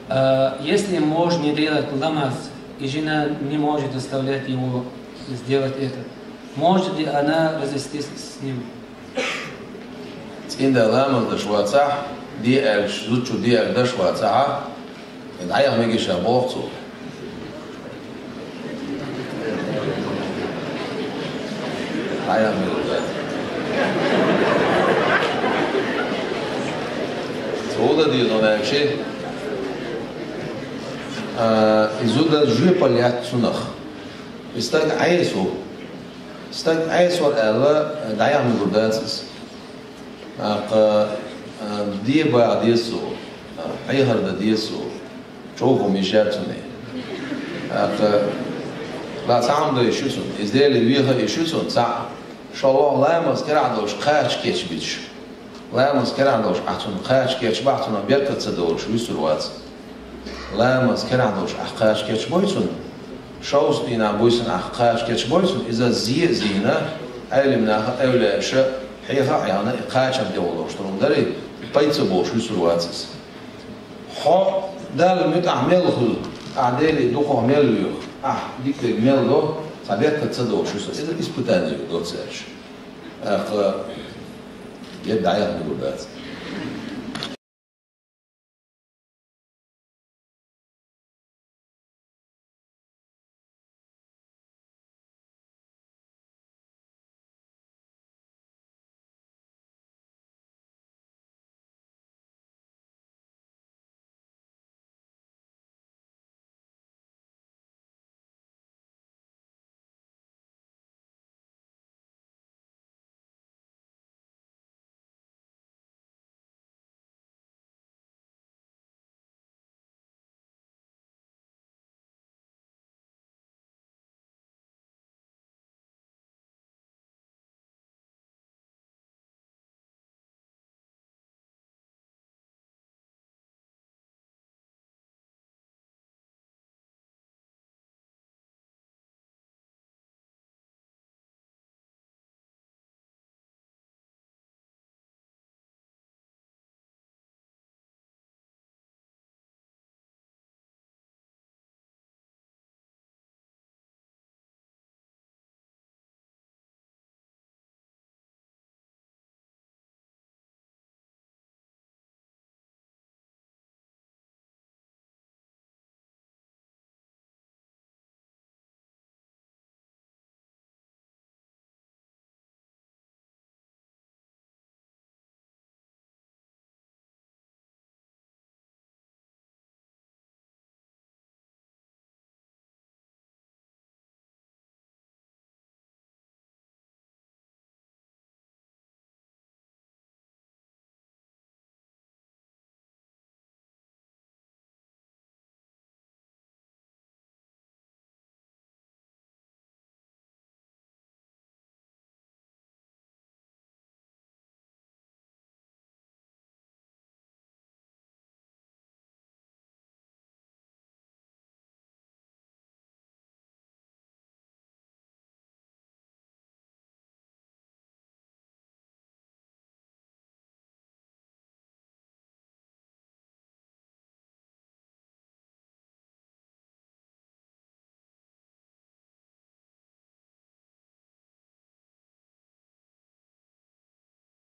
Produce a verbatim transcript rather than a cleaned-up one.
А если муж не делает ламаз, и жена не может заставлять его сделать это, может ли она развестись с ним? ЦӀинда ламаз даш вацахь, де аьлча, зудчо де аьлча даш вацахь, дӀаяха мегаш а боху цо. ДӀаяха мегаш дац. Цо дан деза аьлча, а, и зуда жоьпалла яц цунах. И стаг Ӏеса ву. Стаг Ӏесор аьлла, дӀаяха мегур дац иза. ТӀаккха, а, де баха деза цо, а, хьехар дан деза цо, чӀогӀа хӀума йиш яц цунна. ТӀаккха, ла цхьа хӀума дан йиш ю цунна, иза Деле веха йиш ю цунна, цхьаъ. ШолгӀа ламаз карахь долуш кхача кечбича. Ламаз карахь долуш ахь цунна кхача кечбахь, цунах беркат ца долуш вуьсур вац. Ламаз карахь долуш ахь кхача кечбой цунна, шовзткъа дийнахь буьйсанна ахь кхача кечбой цунна, иза зе а зийна, Ӏелам наха а, эвлаяаша а хьеха а хьехна, и кхачам тӀехула долуш долу хӀума дарий, пайда ца болуш вуьсур вац иза. Хьо Далла муьтӀахь мел хуьлу, ахь Деле дукхах мел воьху, ахь дика дерг мел до, цхьа беркат ца долуш вуьсур, иза испытание ю доцуш. ТӀаккха, я дӀаяха мегур дац.